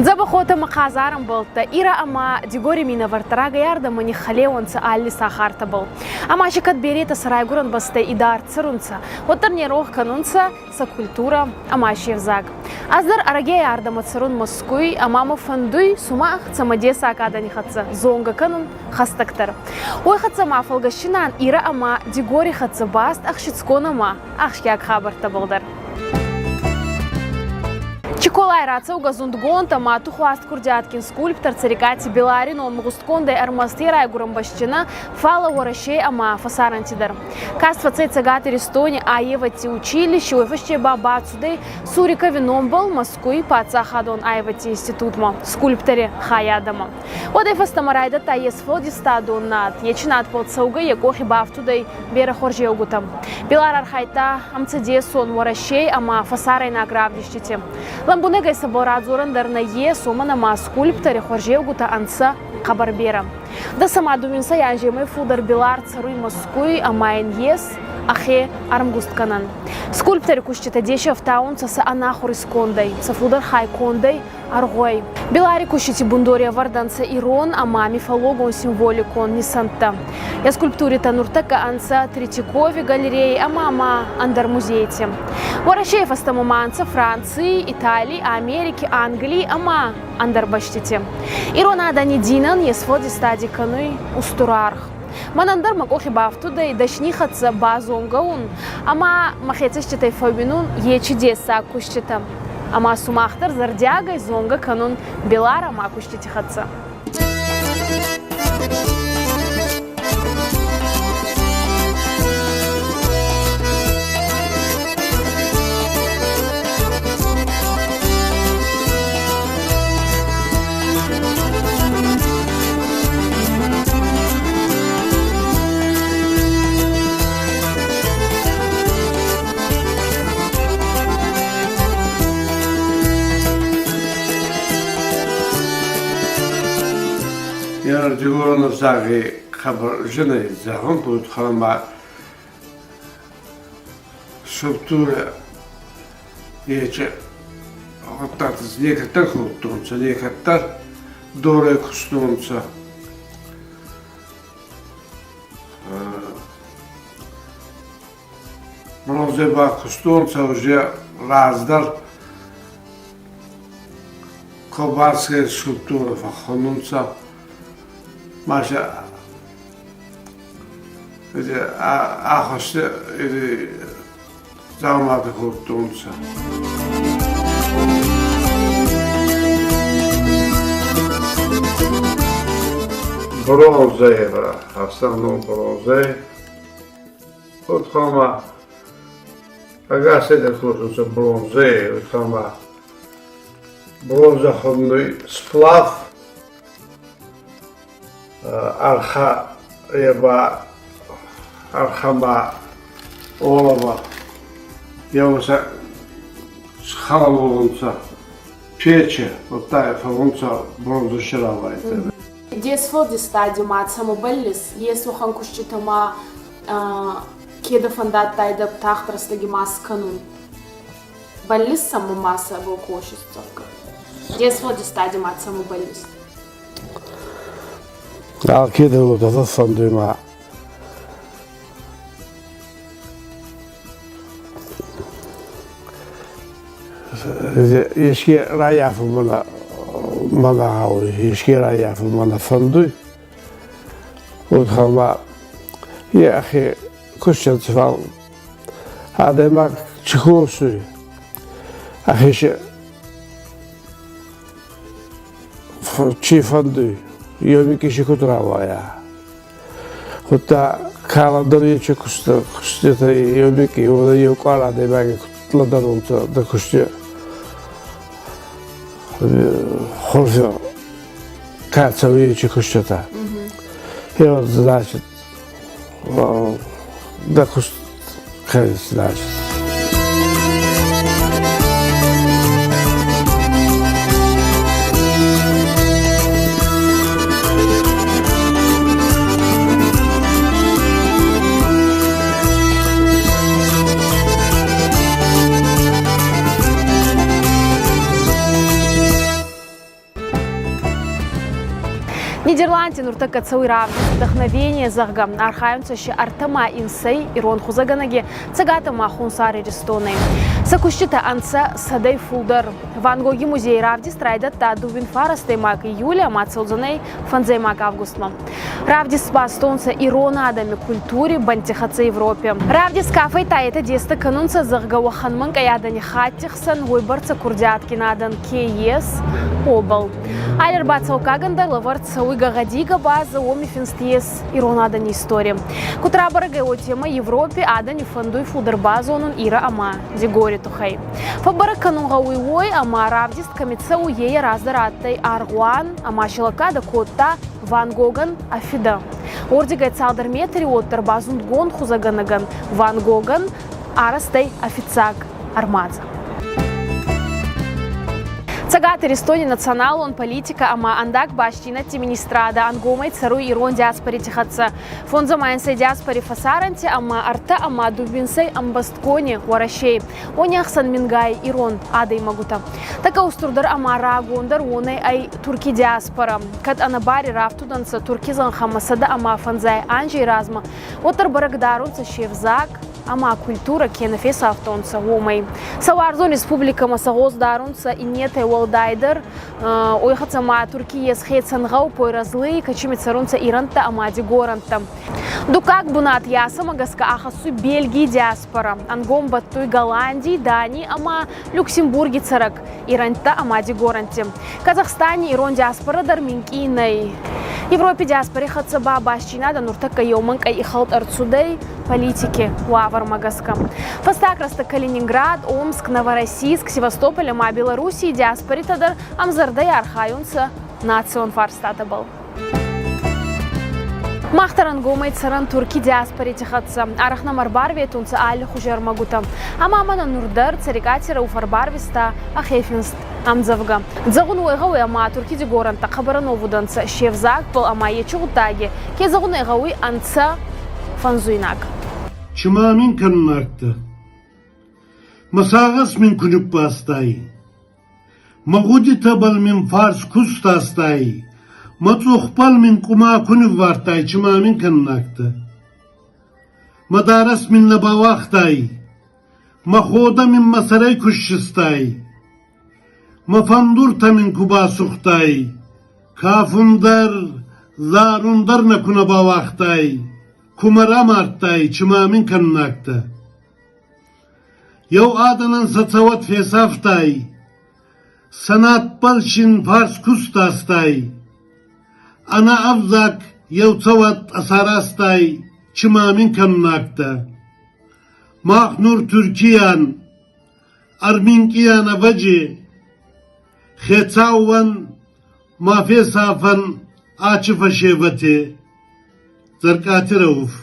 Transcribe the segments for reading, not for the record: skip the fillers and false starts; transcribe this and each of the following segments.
Дзӕбӕхотӕ ма хъазар ӕмбӕлттӕ Ирӕ ӕма Дигори минӕвӕрттӕ рагӕй ардӕмӕ ниххӕлеуӕнцӕ алли сахартӕбӕл. Ӕма си кӕд беретӕ сӕ райгурӕн бӕстӕй идард цӕрунцӕ, уӕддӕр не рох кӕнунцӕ сӕ культурӕ ӕма се взаг. Ӕз дӕр ӕрӕгей ардӕмӕ цӕрун Мӕскуй ӕма мӕ фӕндуй сумах цӕмӕдесаг адӕни хӕццӕ зонгӕ кӕнун хӕстӕгдӕр. Уой хӕццӕ ма фӕлгӕсдзинан Ирӕ ӕма Дигори хӕццӕ баст ӕхсицгон ӕма ахсгиаг хабӕрттӕбӕл дӕр. Чиколай рацӕугӕ зундгонд ӕма тухуаст курдиатгин скульптор Цӕрикъати Белари ном гъустгондӕй ӕрмӕст е райгурӕн бӕстӕ фалӕ Уӕрӕсей ӕма фӕсарӕнти дӕр. Каст фӕцӕй Цӕгат Иристони аййевӕдти училище, уой фӕсте ба бацудӕй Сурикови номбӕл Мӕскуй паддзахадон аййевӕдти институтмӕ скульптори хайадӕмӕ. Уӕдӕй фӕстӕмӕ райдӕдта е сфӕлдистадон над, ечи надбӕл цӕугӕй йӕ къохи бафтудӕй берӕ хуӕрзеугутӕ. Билар архайдта ӕмцӕдесон Уӕрӕсей ӕма фӕсарӕйнаг равдистити. Лӕмбунӕгӕй сӕбӕл радзорӕн дӕр нӕййес, уомӕн ӕма скульптори хуӕрзеугутӕ ӕнцӕ хъӕбӕр берӕ. Дӕсӕма дууинсӕй анземӕй фулдӕр Билар цӕруй Мӕскуй ӕма ин ес ӕхе ӕрмгустгӕнӕн. Скульптори куститӕ деси ӕфтаунцӕ сӕ ӕнахур искондӕй, сӕ фулдӕр хай кондӕй аргъуӕй. Билари кустити бундори ӕвӕрд ӕнцӕ ирон ӕма мифологон символикон нисӕнттӕ. Е скульптуритӕ нуртӕккӕ ӕнцӕ Третьякови галерейи ӕма ма ӕндӕр музейти. Уӕрӕсей фӕстӕмӕ ма ӕнцӕ Франций, Италий, Америки, Англий ӕма ӕндӕр бӕстити. Ирон адӕни динӕн е сфӕлдистади кӕнуй устур аргъ. Мӕнӕн дӕр мӕ къохи бафтудӕй дӕсни хӕццӕ базонгӕ ун ӕма мӕхе цӕститӕй фӕууинун ечи дессаг куститӕ. Ӕма сумах дӕр зӕрдиагӕй зонгӕ кӕнун Белар ӕма кустити хӕццӕ. Дигорон ӕвзаги хъӕбӕр зинӕй зӕгъун куд ма скульптурӕ ечи гъуддӕгтӕ некӕддӕр кодтонцӕ, некӕддӕр дорӕй кустонцӕ. Бронзӕ бакустонцӕ уже раздӕр Кобарская скульптура фӕххонунцӕ. Маша ахуысты дзауматы кодтонцӕ. Бронзӕй основном бронзӕй. Утхама ӕгасӕй дӕр кодтонцӕ бронзӕй, утхама бронзӕ хуннуй сплав арха еба архама олова еуса схалалонца пече вот та фалонца бронза ширавайта. Де сфӕлдистади ма цӕмӕ бӕллис, ес уӕхӕн куститӕ ма кедӕ фӕндадтайдӕ тагъд рӕстӕги ма скӕнун? Бӕллис цӕмӕ ма цӕбӕл косис, зӕгъгӕ? Де сфӕлдистади ма цӕмӕ бӕллис? Алкедӕр уотӕ фӕффӕндуй ма еске раййафун мӕнӕ мӕнӕ гъӕуй, еске раййафун мӕнӕ фӕндуй. Уотӕ е ӕхе кустӕнцӕ, фал адӕймаг чи косуй, ӕхе чи фӕндуй, ёмики си куд рауайа. Худта каландӕр ечи куститӕ ёмики, уонӕ еу къуар адӕймаги куд лӕдӕрунцӕ дӕ кусти хузи ка цӕуй ечи куститӕ. И вот, значит, дӕ куст значит. Нидерландти нуртӕккӕ цӕуй равдист «Вдохновение», зӕгъгӕ, архайунцӕ си ӕртӕ ма инсӕй ирон хузӕгӕнӕги Цӕгат ӕма Хонсар Иристонӕй. Сӕ куститӕ ӕнцӕ сӕдӕй фулдӕр. Ван Гоги музейи равдист райдӕдта дууин фарастӕймаг июли ӕма цӕудзӕнӕй фӕндзӕймаг августмӕ. Равдист бастонцӕ ирон адӕми культури бӕнтти хӕццӕ Европи. Равдист кафӕй етӕ дестӕ кӕнунцӕ, зӕгъгӕ, уӕхӕн мӕнкъӕй адӕни хатти хсӕн уойбӕрцӕ курдиатгин адӕн ке ес, уобӕл. Ӕрбацӕуггагӕн дӕр лӕвӕрд цӕуй гӕгъӕдий гӕбазӕ, уоми финст ес ирон адӕни истори. Куд рабӕрӕг ӕй, уотемӕй Европи адӕни фӕндуй фулдӕр базонун Ирӕ ӕма Дигори туххӕй. Фӕббӕрӕг кӕнун гъӕуй уой, ӕма равдист кӕми цӕуй, е раздӕр адтӕй аргъуан ӕма си лӕггадӕ кодта Ван Гогӕн ӕ фидӕ. Уордигӕй цалдӕр метри уоддӕр ба зундгонд хузӕгӕнӕгӕн Ван Гогӕн арӕзт ӕй ӕ фиццаг ӕрмадзӕ. Цӕгат Иристони националон политикӕ ӕма ӕндаг бастдзийнӕдти министрадӕ ӕнгомӕй цӕруй ирон диаспорити хӕццӕ. Фондзӕмӕ диаспори фӕсарӕнти ӕма ӕртӕ ӕма дууинсӕй ӕмбӕстгони Уӕрӕсей. Уони ӕхсӕн мингай ирон адӕймӕгутӕ. Тӕккӕ устурдӕр ӕма рагондӕр уонӕй ӕй Турки диаспора. Кӕд ӕнӕбари рафтудӕнцӕ Турки зӕнхӕмӕ 105 анзей размӕ, уӕддӕр бӕрӕг дарунцӕ се взаг ӕма культурӕ ке нӕ фесафтонцӕ, уомӕй. Сӕ уарзон республикӕмӕ сӕ гъос дарунцӕ иннетӕй уӕлдайдӕр. Уой хӕццӕ ма Турки ес хецӕн гъӕу Пойразлый, кӕцими цӕрунцӕ ирӕнттӕ ӕма дигорӕнттӕ. Дуккаг бунат Ясамӕ гӕсгӕ ахӕссуй Бельгий диаспора, ӕнгом бӕттуй Голландий, Даний ӕма Люксембурги цӕрӕг ирӕнттӕ ӕма дигорӕнтти. Казахстани ирон диаспора дӕр минкъий нӕй. Европи диаспори хӕццӕ ба бастдзийнадӕ нуртӕккӕ еумӕнкъӕй ихӕлд ӕрцудӕй политики уавӕрмӕ гӕсгӕ. Фӕстаг рӕстӕг Калининград, Омск, Новороссийск, Севастополь ӕма Белоруссий диаспоритӕ дӕр ӕмзӕрдӕй архайунцӕ национ фарстатӕбӕл. Мах дӕр ӕнгомӕй цӕрӕн Турки диаспорити хӕццӕ. Арӕх нӕмӕ ӕрбарветунцӕ аллихузи ӕрмӕгутӕ. Ӕма мӕнӕ нур дӕр Цӕрикъати Рауф ӕрбарвиста ӕхе финст ӕмдзӕвгӕ. Зӕгъун уой гъӕуй, ӕма Турки дигорӕнттӕ хъӕбӕр ӕновудӕнцӕ се взагбӕл ӕма ечи гъуддаги, ке зӕгъун ӕй гъӕуй, ӕнцӕ фӕнзуйнаг. Чи ма мин кӕнунӕгтӕ? Мӕ сагъӕс мин ку ниббастай, Мӕ гъудитӕбӕл мин фарс ку стастай, мӕ цъухбӕл мин къума ку ниввардтай, чи ма мин кӕннӕгтӕ. Мӕ дарӕс мин нӕ бауагътай, мӕ ходӕ мин мӕ сӕрӕй ку ссистай, мӕ фӕндуртӕ мин ку басугътай, кафун дӕр, зарун дӕр нӕ ку нӕ бауагътай, ку мӕ рамардтай, чи ма мин кӕннӕгтӕ. Еу адӕнӕн сӕ цӕуӕт фесафтай, сӕ надбӕл син фарс ку стастай, ӕнӕ ӕвзаг еу цӕуӕт ӕсаразтай, чи ма мин кӕнунӕгтӕ. Мах нур Туркийӕн, ӕрминкъийӕн ӕвӕджи, хецауӕн ма фесафӕн ачи фӕсевӕди. Цӕркъати Рауф.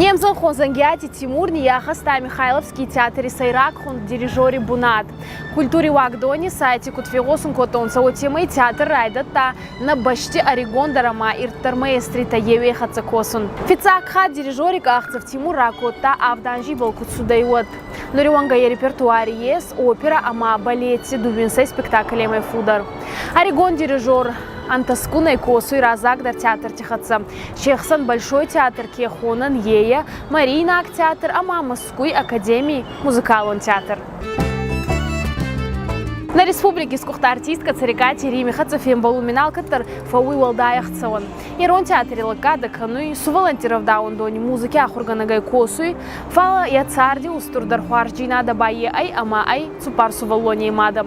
Немзӕнхон Зӕнгиати Тимур ниййахӕста Михайловский театри сӕйраг хунд дирижери бунат. Культури уагдони сайти куд фегъосун кодтонцӕ, уотемӕй театр райдӕдта нӕ бӕсти ӕригондӕр ӕма ирддӕр маэстритӕ еуей хӕццӕ косун. Фиццаг хатт дирижери къахдзӕф Тимур ракодта авд анзибӕл ку цудӕй, уӕд. Нуриуӕнгӕ йӕ репертуари ес опера ӕма балети дууинсӕй спектаклемӕй фулдӕр. Ӕригон дирижер ӕнтӕсгунӕй косуй раззагдӕр театрти хӕццӕ. Се хсӕн Большой театр ке хонӕн, ее Мариинаг театр ӕма Мӕскуй академий музыкалон театр. Нӕ республики сгуыхт артисткӕ Цӕрикъати Римми хӕццӕ фембӕлун мин алкӕддӕр фӕууй уӕлдай ӕхцӕуӕн. Ирон театри лӕггадӕ кӕнуй, сувӕллӕнтти рӕвдауӕндони музыки ахургӕнӕгӕй косуй, фал йӕ царди устурдӕр хуарздзийнадӕ ба е ӕй ӕма ӕй цуппар сувӕллоней мадӕ.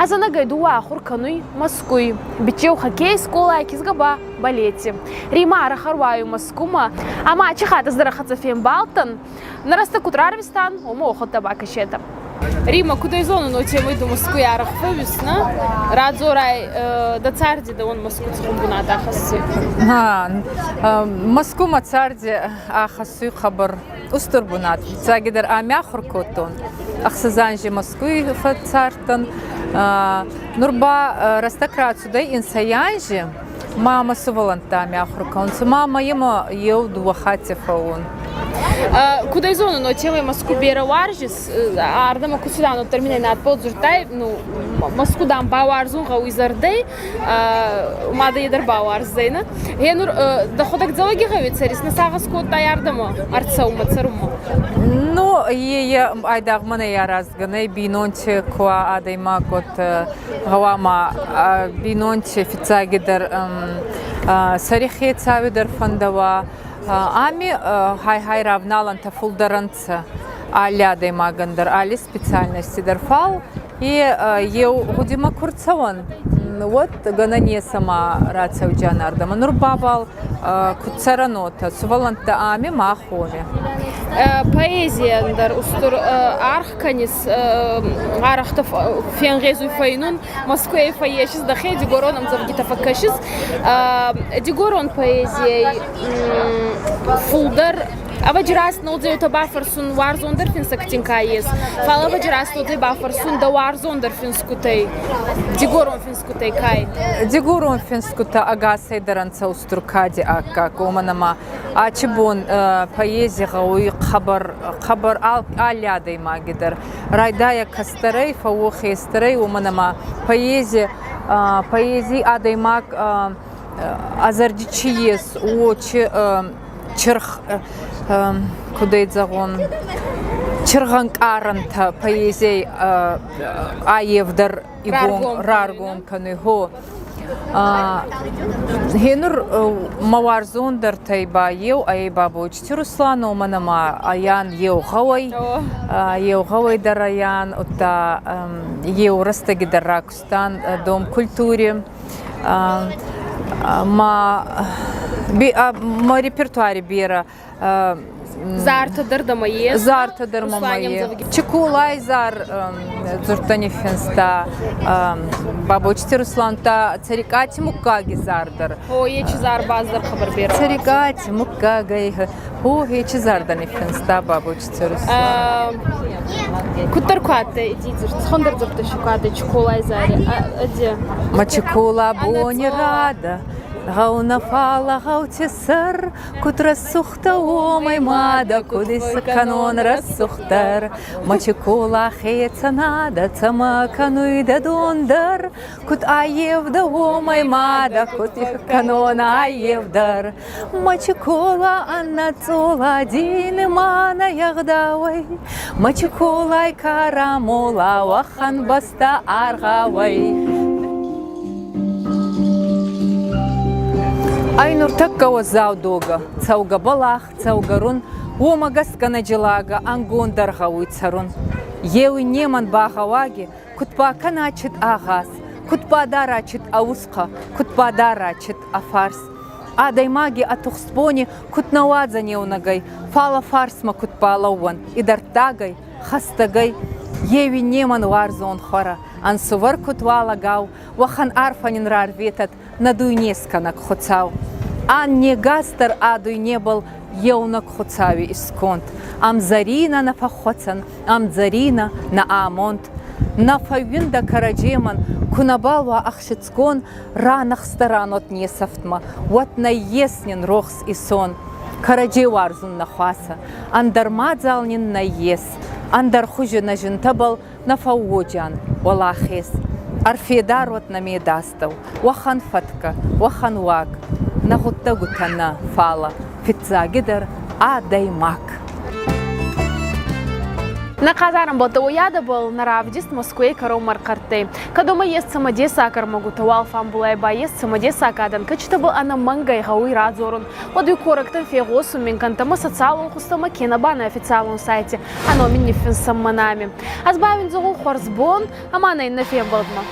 Ӕзӕнӕгӕй дууӕ ахур кӕнуй Мӕскуй. Биччеу хоккей скъолай кизгӕ ба балети. Рима арӕх ӕруайуй Мӕскумӕ ӕма ачи хатт ӕз дӕр ӕ хӕццӕ фембалдтӕн. Нӕ рӕстӕг куд рарвистан, уомӕ охотӕ бакӕсетӕ. Рима, куд ӕй зонун, уотемӕй ду Мӕскуй арӕх фӕууис, нӕ? Радзорай, дӕ царди дӕуӕн Мӕску цӕхуӕн бунат ахӕссуй? Мӕску мӕ царди ахӕссуй хъӕбӕр устур бунат. Фиццагидӕр ами ахур кодтон. Ӕхсӕз анзи Мӕскуй фӕццардтӕн. Нур ба рӕстӕг рацудӕй инсӕй анзи. Ма мӕ сувӕллӕнттӕ ами ахур кӕнунцӕ. Ма мӕ имӕ еу дууӕ хатти фӕуун. Куд ӕй зонун, уотемӕй Мӕску берӕ уарзис, ардӕмӕ ку цудан, уӕддӕр мин ӕй надбӕл дзурдтай, ну, Мӕску, дам, бауарзун гъӕуй зӕрдӕй, мадӕ е дӕр бауарздзӕй, нӕ? Гъе нур дӕхуӕдӕг Дзӕуӕгигъӕуи цӕрис, нӕ сагъӕс кодтай ардӕмӕ ӕрцӕунмӕ, цӕрунмӕ? Ну, е айдагъ мӕнӕй аразгӕ нӕй, бийнонти ку адӕймаг вот гъӕуама бийнонти фиццагидӕр сӕри хецауи дӕр фӕндӕуа. Ами хай-хай равналӕнтӕ фулдӕр ӕнцӕ алли адӕймагӕн дӕр, алли специальности дӕр. Фал е еу гъудимӕ ку рцӕуӕн, уӕд гӕнӕн ес ӕма рацӕуджиан ардӕмӕ. Нур ба бал куд цӕрӕн уотӕ, сувӕллӕнттӕ ами, мах уоми. Поэзийӕн дӕр устур аргъ кӕнис, арӕхдӕр фенгъезуй фӕйнун, Москвӕй фӕййесис дӕхе, дигорон ӕмдзӕвгитӕ фӕккӕсис. Дигорон поэзийӕй фулдӕр ӕвӕджи раст нодзеутӕ бафӕрсун уарзондӕр финсӕгтин ка ес, фал ӕвӕджи раст нодзей бафӕрсун дӕ уарзондӕр финсгутӕй, дигорон финсгутӕй кай? Дигорон финсгутӕ ӕгасӕй дӕр ӕнцӕ устур кади аккаг, уомӕн ӕма ачи бон поэзи гъӕуй хъӕбӕр, хъӕбӕр алли адӕймаги дӕр. Райдайӕ кӕстӕрӕй, фӕууо хестӕрӕй, уомӕн ӕма поэзи, поэзи адӕймаг ӕ зӕрди чи ес, уо чи чырх, куд ӕй зӕгъон, чыргъӕнкъарӕнтӕ поэзийӕй аййевдӕр раргом кӕнуй. Гъо. Гъенур мӕ уарзондӕртӕй ба еу ӕй Бабочити Руслан, уомӕн ӕма айӕн еу гъӕуӕй, еу гъӕуӕй дӕр айӕн, удта еу рӕстӕги дӕр ракустан Дом культури. Ма мӕ репертуари берӕ Зартӕ дӕр дӕмӕ ес? Зартӕ дӕр мӕмӕ ес. Чиколай зар дзурдтӕ ниффинста Бабочити Руслан та Цӕрикъати муггаги зар дӕр. О, ечи зар баздӕр хабар берӕ. Цӕрикъати муггагӕй О, ечи зар дӕр ниффинста Бабочити Руслан. Куддӕр ку адтӕй ити дзурд, цхондӕр дзурдтӕ си ку адтӕй Чиколай зари? Ӕде. Ма Чикола бони рада, гъӕу нӕ фала гъӕути сӕр, Куд рӕсугъдтӕ уомӕй мадӕ, куд искӕнон рӕсугъддӕр. Мӕ Чикола хецӕнадӕ, цӕмӕ кӕнуй дӕ дон дӕр. Куд аййевдӕ уомӕй мадӕ, куд кӕнон аййевдӕр. Мӕ Чикола ӕнӕцъола дини ма нӕ ӕгъдауӕй. Мӕ Чиколай ка рамола, уӕхӕн бӕстӕ аргъауӕй. Ай нуртӕккӕ уӕззау догӕ, цӕугӕ бӕлах, цӕугӕ рун, уомӕ гӕсгӕ нӕ жилагӕ ӕнгондӕр гъӕуй цӕрун. Еуи немӕн багъӕуаги, куд бакӕна чит агъаз, куд бадара чит ӕ усхъӕ, куд бадара чит ӕ фарс. Адӕймаги ӕ тухстбони куд нӕ уадзӕн еунӕгӕй, фал ӕ фарсмӕ куд балӕууӕн, идӕрдтагӕй, хӕстӕгӕй. Еуи немӕн уарзон хуӕрӕ, ӕнсувӕр куд уа лӕгау, уӕхӕн арфӕ нин рарветӕд нӕ дуйнескӕнӕг Хуцау. Ан не гас дӕр а дуйнебӕл еунӕг Хуцауи исконд. Ӕмдзӕрийнӕ нӕ фӕххуӕцӕн, ӕмдзӕрийнӕ нӕ амонд. Нӕ фӕууиндӕ кӕрӕдземӕн ку нӕбал уа ӕхсицгон, ранӕхстӕранот не сӕфтмӕ, уӕд нӕййес нин рохс исон. Кӕрӕдзей уарзун нӕ хуасӕ, ӕндӕр мадзал нин нӕййес, ӕндӕр хузи нӕ зинтӕбӕл нӕ фӕууодзиан уӕлахез. Ӕрфедар уӕд нӕ медастӕу, уӕхӕн фӕткӕ, уӕхӕн уаг. Нӕ гъуддӕгутӕ нӕ, фалӕ фиццагидӕр адӕймаг. Нӕ хъазарӕнбӕлттӕ уоййадӕбӕл нӕ равдист Москвей кӕронмӕ ӕрхъӕрттӕй. Кӕд уомӕ ес цӕмӕдесаг ӕрмӕгутӕ, уалфамбулай ба ес цӕмӕдесаг адӕн, кӕцитӕбӕл ӕнӕмӕнгӕй гъӕуй радзорун, уӕд уи корӕгтӕн фегъосун минкъӕнтӕмӕ социалон хузтӕмӕ кенӕ ба нӕ официалон сайти ӕ номи ниффинсӕн мӕнӕми. Ӕз ба уин зӕгъун хуӕрзбон ӕма нӕ иннӕ фембӕлдмӕ.